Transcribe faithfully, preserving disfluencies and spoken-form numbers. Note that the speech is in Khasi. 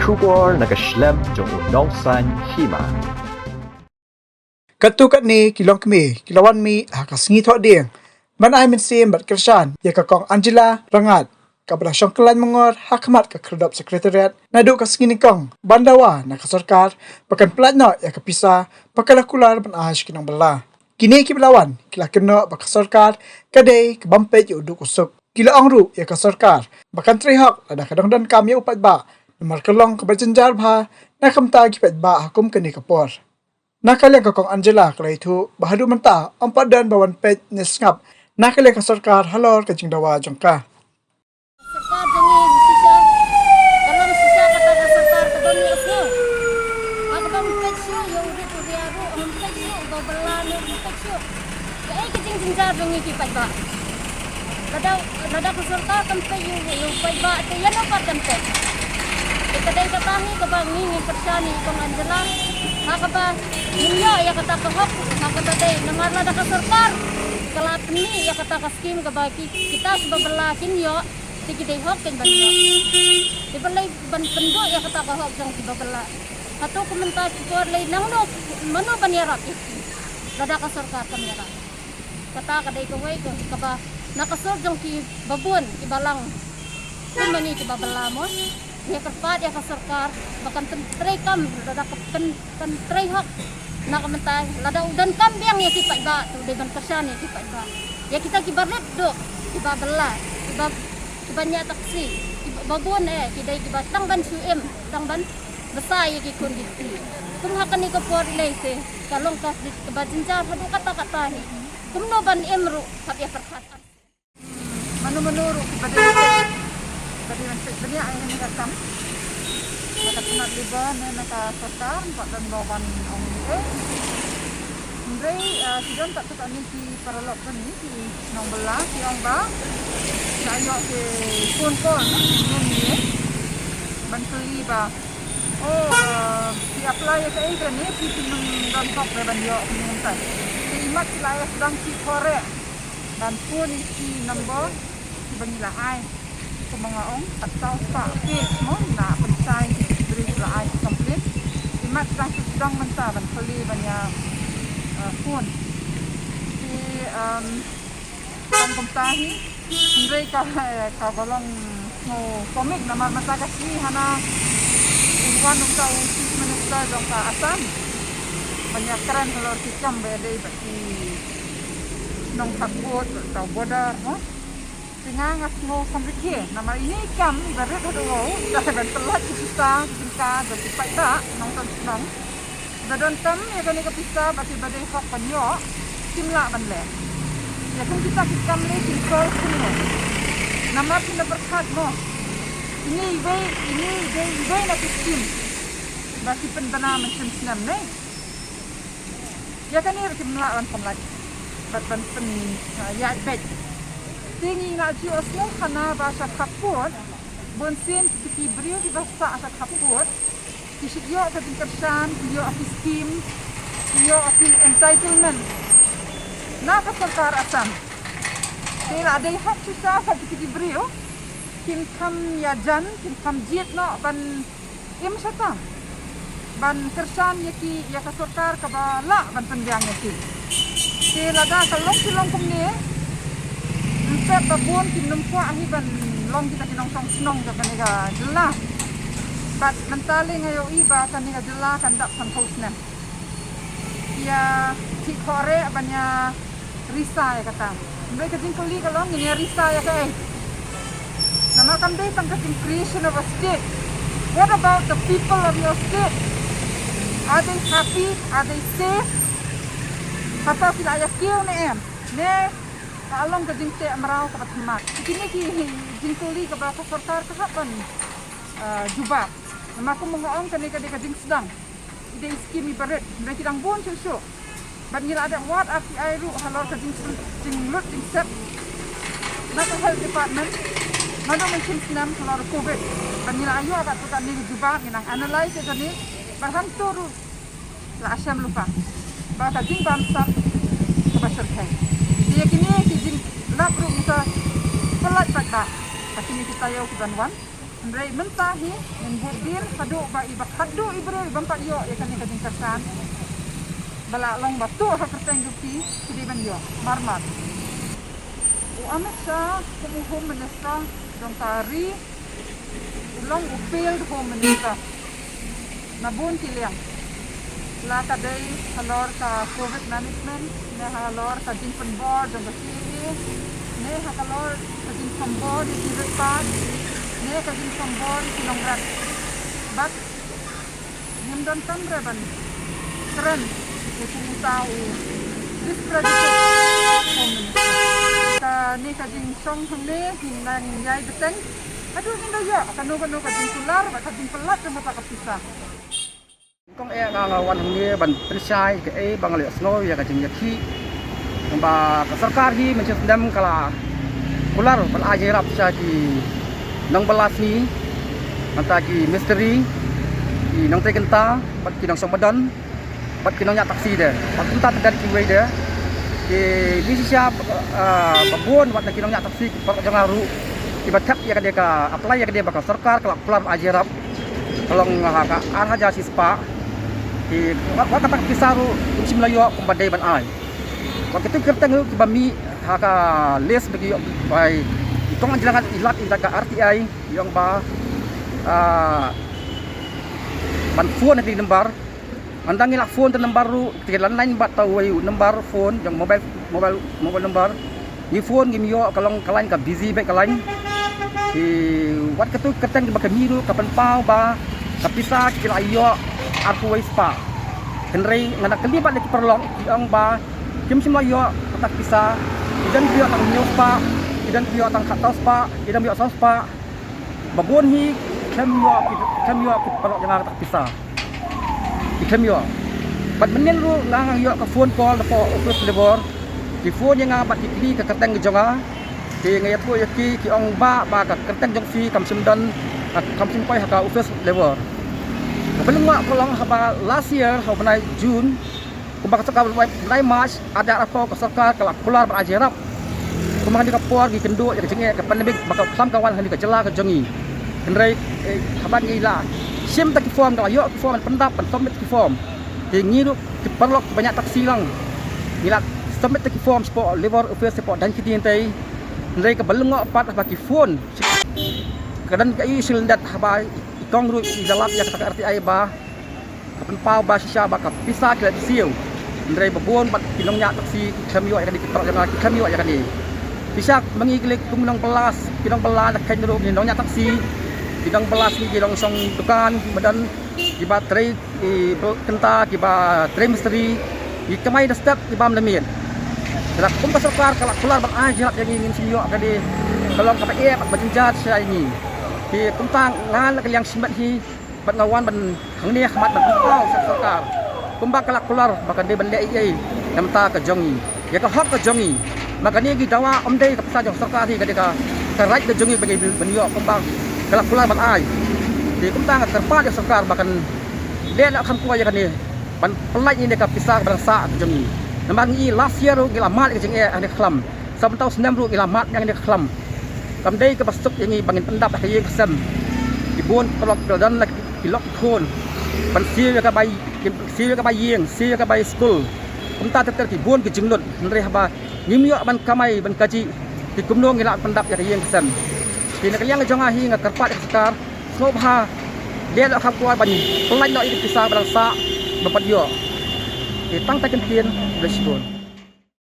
Khubor na ka shlem jong u nongsan hima. Katto katne ki longkmie ki la wan mih ha ka sngi Thohdieng ban ai mynsiem bad kyrshan ïa ka Kong Angela Rangat, kaba la shong kyllaiñ mangor ha khmat ka Khyrdop Secretariat naduh ka sngi nyngkong ban dawa na ka sorkar ba kan pyllait noh ïa ka pisa ba ka la kular ban ai sha ki nongbylla. Kine kiba la wan ki la kynnoh ba ka sorkar ka dei ka bym peit ïa u duk u suk. Ki la ong ruh ïa ka sorkar ba kan trei hok lada ka dang donkam ïa u paidbah, namar ka long kaba jynjar bha na ka bynta ki paidbah ha kum kane ka por. Na ka liang ka Kong Angela ka la ïathuh ba haduh mynta ym pat don ba wan peit ne sngap na ka liang ka sorkar halor ka jingdawa jong ka. Sorkar jong ngi shisha, ka long shisha kata ka sorkar ka don ïa shisha. Ha kaba ym peit shuh ïa u rit u ria ruh, ym peit shuh u ba bylla ne ym peit shuh. Kaei ka jingjynjar jong ngi ki paidbah? Lada, lada ka sorkar kam peit ïa u, ïa u paidbah te ïa no pat kan peit? Te ka dei kata ngi kaba ngi ngi kyrshan ïa i Kong Angela. Ha kaba ngin ïoh ïa kata ka hok, ha kaba dei namar lada ka sorkar ka la pynmih ïa kata ka skim kaba ki, kita kiba bylla kin ïoh, te ki dei hok kin ban ïoh. Te balei ban pynduh ïa kata ka hok jong kiba bylla? Hato ka mynta ki por lei nangno, mano ban ïarap ïa ki lada ka sorkar kam ïarap? Kata ka dei kawei ka, kaba na ka sur jong kiba bun kiba lang kum ma ngi kiba bylla mo. Ngi kyrpad ïa ka sorkar ba kan pyntrei kam, lada ka pyn, pyntrei hok. Na ka mynta lada u donkam biang ïa ki paidbah, te u dei ban kyrshan ïa ki paidbah. Ïa kita kiba rit duh, kiba bylla, kiba, kiba ñiah taksi, kiba bun eh, ki dei kiba tang ban shu im, tang ban bsa ïa ki khun ki kti. Kum ha kane ka por lei te ka long ka kaba jynjar haduh katta katta hi. Kumno ban im ruh hap ïa pyrkhat. Mano mano ruh kiba dei, kiba dei ban peit bniah ïa kane ka kam, na ka tnat Labor ne na ka sorkar, ym pat don ba wan ong ei ei. Hynrei, ah, ki don katto katne ki paralok jong ngi ki nongbylla ki ong ba la ïoh ki phone call na, ngi ban kylli ba, oh, ah, phi apply ïa kaei kane, phi pyndonkam ban ïoh kane mynta. Te imat ki la ïa sdang ki khore ban phone ïa ki number kiba ngi la ai. Kumba nga ong, katto spah page mo, na pynshai ki briew kiba la ai ki complaint. Imat sdang sdang mynta ban kylli ban ïa, uh, phone. Te, um, tang kumta hi, hynrei ka, kaba long sngew komik namar mynta ka sngi hana u wan uta u Chief Minister jong ka Assam ban ïa kren halor ki kam ba ïadei bad ki nongkhappud, bad uta u border mo. Te nga nga sngew kham rkhie namar ine i kam iba rit haduh wow, da ban pyllait ki pisa ki jingkha jong ki paidbah nongshong shnong. Ba donkam ïa kane ka pisa bad iba dei hok ban ïoh, kim lah ban leh. Ïa kum kita ki kam lei kin solve kumno? Namar phin da pyrkhat mo, ine iwei, ine i dei iwei na ki skim ba ki pynbna mynshem snem ne. Ïa kane ruh kim lah ban pynlait bad ban pyn, ah, ïaid beit. Te ngi la ju ïohsngew khana ba sha khappud, bunsien ki briew kiba sah sha khappud ki shu ïoh ka jingkyrshan, ki ïoh ki skim, ki ïoh ki entitlement na ka sorkar Assam. Te la dei hok shisha ba kiti ki briew kin kham ïajan, kin kham jied noh ban im shata ban kyrshan ïa ki, ïa ka sorkar kaba lah ban pynbiang ïa ki. Te lada ka long ki long kumne, ym tip ba bun kin nym kwah hi ban long kita ki nongshong shnong jong kane ka jylla. Bad mynta lei nga ïohi ba kane ka jylla kan dap sanphew snem. Ïa ki khore ban ïa risa ïa kata. Hynrei ka jingkylli ka long, ngin ïa risa ïa kaei? Namar kam dei tang ka jing creation of a state. What about the people of your state? Are they happy? Are they safe? Hato ki la ïa kiew ne em? Ne ka long ka jingteh mraw kaba thymmai? Kine ki jingkylli kaba ka sorkar ka hap ban, uh, jubab. Namar kumba nga ong, kane ka dei ka jingsdang. I dei i skim iba rit, hynrei ki dang bun shuh shuh. Bad ngi la dep wad R T I ruh halor ka jing, jinglut jingsep na ka health department naduh mynshem snem halor covid. Bad ngi la ïoh katto katne ka jubab, ngi nang analyse ïa kane. Bad hangto ruh la shem lypa ba ka jingbamsap kaba shyrkhei. Te ïa kine ki jinglap ruh ngi sa pyllait paidbah ba kine ki taïew ki ban wan. Hynrei mynta hi, ngin bud dien haduh ba i ba khadduh i briew i bym pat ïoh ïa kane ka jingkyrsan, ba la long ba tuh ha kyrteng jong ki, ki dei ban ïoh marmar. U Amit Shah kum u Home Minister jong ka ri, u long u failed Home Minister na bun ki liang. La ka dei halor ka covid management, ne halor ka jingpynbor jong ka C A A, ne halor ka jingpynbor ïa ki rit pass, ne ka jingpynbor ïa ki nongrep. Bad ngim don kam re ban kren ïa kumta u discredited Home Minister. Kane ka jingshong hangne ngin nang ïai bteng haduh ngin da ïoh kano kano ka jingkular bad ka jingpynlait jong kata ka pisa. Kong eh, nga nga wan hangne ban pynshai kaei ba nga la ïohsngew ïa ka jingïakhih. Ba ka sorkar hi mynshem snem ka la kular ban ai jingïarap sha ki nongbylla sngi, mynta ki mistri, ki nongtrei kynta bad ki nongshong madan bad ki nongñiah taxi de. Bad kumta te kiwei de, ki, ki shisha, ah, ba bun wat na ki nongñiah taxi, ki paralok jong nga ruh kiba thep ïa kane ka, apply ïa kane ba ka sorkar ka la kular ban ai jingïarap. Ka long ha ka ar hajar shispah. Ki, wat, wat kata ka pisa ruh kim shym la ïoh kumba dei ban ai. Wat kito ki kyrteng ruh kiba mih ha ka list ba ki ïoh bai i kong jylla i lad i lad ka R T I, i ong ba, ah, ban phone ha kane ka number. Ynda ngi la phone te number ruh, te landline bad ta uwei u number phone jong mobile, mobile, mobile number. Ngi phone ngim ïoh, ka long ka line ka busy beit ka line. Ki, wat kito ki kyrteng kiba ka mih ruh ka pynpaw ba ka pisa ki la ïoh arphew wei spah. Hynrei nga da kylli bad ki paralok, ki ong ba kim shym la ïoh kata ka pisa. Ki don ki ïoh tang hynñiew spah, ki don ki ïoh tang khatsaw spah, ki don ki ïoh saw spah. Ba bun hi khlem ïoh, khlem ïoh ki paralok jong nga kata ka pisa. Ki khlem ïoh. Bad mynnin ruh nga nga ïoh ka phone call na pdeng office Labour. Ki phone ïa nga bad ki kylli ka kyrteng jong nga. Te nga ïathuh ïa ki, ki ong ba, ba ka kyrteng jong phi kam shym don, kam shym poi ha ka office Labour. Kaba lyngngoh ka long haba last year ha u bnai June, kumba ka sorkar, bnai March, ar hajar arphew ka sorkar ka la kular ban ai jingïarap. Kumba ha kane ka por ngi kynduh ïa ka jingeh ka pandemic ba ka khlam ka wan ha kane ka jylla ka jong ngi. Hynrei, eh, haba ngi la shim ta ki form, ngi la ïoh ki form, ban pyndap, ban submit ki form. Te ngi ruh ki paralok kiba ñiah taxi lang, ngi la submit ta ki form shapoh Labour Office shapoh Daiñkhyndieh. Hynrei kaba lyngngoh pat haba ki phone, ka don ka issue lyndet haba i kong ruh i la lap ïa kata ka R T I ba ka pynpaw ba shisha ba ka pisa ki la siew. Hynrei ba bun bad ki nongñiah taxi ki khlem ïoh ïa kane, ki paralok jong nga ki khlem ïoh ïa kane. Shisha ma ngi ki lei kum nongbylla, ki nongbylla na khein ruh, ki nongñiah taxi, ki nongbylla sngi, ki nongshong dukan madan, kiba trei, ki bel kynta, kiba trei mistri, ki kamai da step, ki bam da miet. Te la kum ka sorkar ka la kular ban ai jingïarap ïa ngi, ngin shym ïoh kane. Ka long kaba eh bad ba jynjar shisha ïa ngi. Te kumta nga na ka liang shimet hi, bad nga wan ban hangne ha khmat ban pynpaw sha ka sorkar kumba ka la kular ba kan dei ban leh ei ei na ka bynta ka jong ngi, ïa ka hok ka jong ngi. Ma kane ngi dawa ym dei ka pisa jong ka sorkar hi, ka dei ka, ka right ka jong ngi ba ngi ban ïoh kumba ka la kular ban ai. Te kumta nga kyrpad ïa ka sorkar ba kan leh noh kham kwai ïa kane, ban pynlait ïa kane ka pisa kaba dang sah ka jong ngi. Namar ngi last year ruh ngi la mad ïa ka jingeh ha kane ka khlam. Sa bynta u snem ruh ngi la mad ïa kane ka khlam. Kam dei kaba suk ïa ngi ba ngin pyndap ha ka ïing ka sem. Ki bun ki paralok ki la don la ki lok ki khun ban siew ïa ka bai, ki siew ïa ka bai ïing, siew ïa ka bai skul. Kumta ter ter ki bun ki jinglut, hynrei haba ngim ïoh ban kamai ban kajih, te kumno ngi lah pyndap ïa ka ïing ka sem. Te na ka liang ka jong nga hi nga kyrpad ïa ka sorkar, sngewbha leh noh kham kwai ban pynlait noh ïa ka pisa ba dang sah ba pat ïoh. Te tang ta ki ktien, khublei shibun.